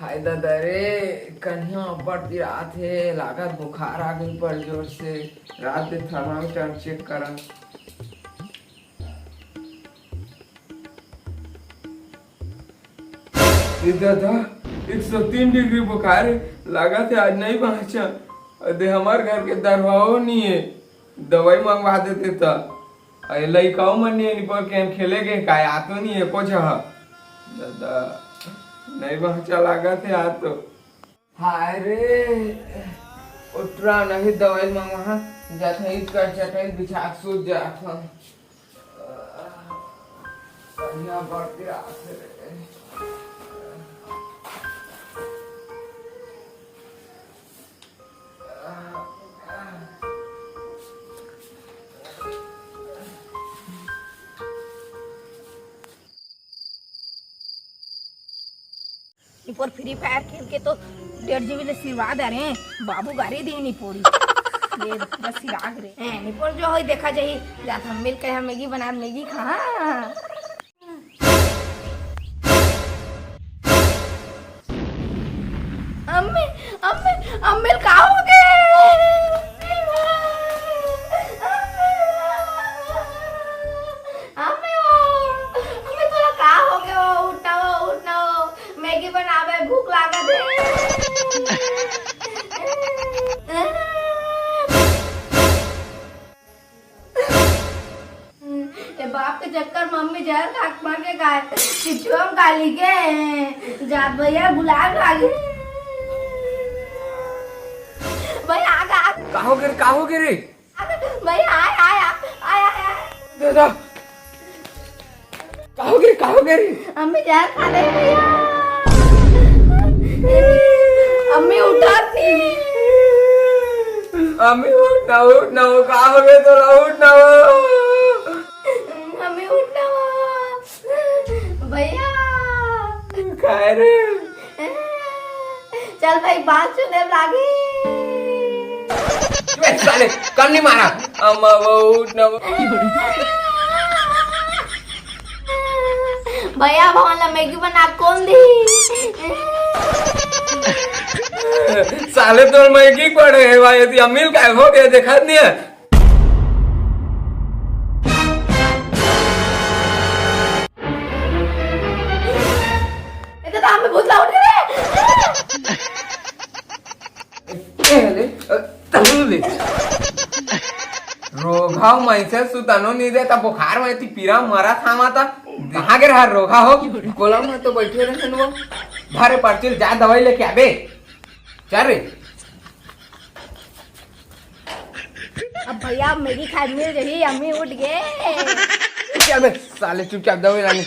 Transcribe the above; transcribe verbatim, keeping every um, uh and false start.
हाय ददा रे, कनिहा अब्बड़ पिरात हे, लागत बुखार आ गइस बड़ जोर से। रात दे thermometer check करन। ए ददा, एक सौ तीन degree बुखार हे, लागत हे आज नइ बाँचन। अदे हमर घर के दरवाओ नइ हे, दवाई मंगवा देते त। अरे लइकाओ मन नइ हे, निपोर के खेले गे काय, आतो नइ हे एको झन। ददा, नइ बाँचा लागत हे आज तो। हाय रे, उठरा नहीं दवाई मंगवा, जात हन, इच कर चटाई बिछा के सूत जात हन। बढ़िया बढ़ते आस रे। निपोर Free Fire खेल के तो डेढ़ जीबी ले सिरवा डारे, बाबू गारी दी निपोरी। ये बस सिराग रे। हैं, निपोर जो होई देखा जाही, जात हन मिल के हम मैगी बना, मैगी खा। अम्मी, अम्मी, अम्मी का हो गे? अम्मी वो, अम्मी तोला का हो गे वो? उठ ना वो, उठ ना वो। मैगी बनावे, भूख लागत हे। ए बाप के चक्कर म मम्मी जहर खा के मर गे काय? किचुआ म काली के जात भैया बुलाए लागे। भैया आ गा। का हो गे रे, का हो गे रे? भैया आय, आय, आय, आय, आय। दादा, का हो गे, का हो गे रे? अम्मी जहर खा ले भैया। अम्मी उठा थी। अम्मी उठ ना, उठ ना वो, का हो गे तोला, उठ ना वो। अम्मी उठ ना वो। भैया। काय रे? चल भाई, बाल चुने लागी। बे साले, कम नहीं मारा। अम्मा वो उठ ना वो। भैया, भवन ला मैगी बना कौन दी? साले तोर मैगी पड़े हे भाई, यदि अमील काय हो गे, देखा नहीं हे। ए तो दाम में भूत ला उठ गे रे। ए ले, अ, तहु ले। रोघा मइसे सुतनो नइ दे, त बुखार म एती पीरा मरत हावत। कहाँ गे रहा रोघा हो? कोला म तो बइठे रहे न वो। भरे परचिल जा दवाई लेके आबे। चल रे। अब भैया, अब मैगी खाए मिल रही, अम्मी उठ गे। चल बे, साले चुपचाप दवाई लानी।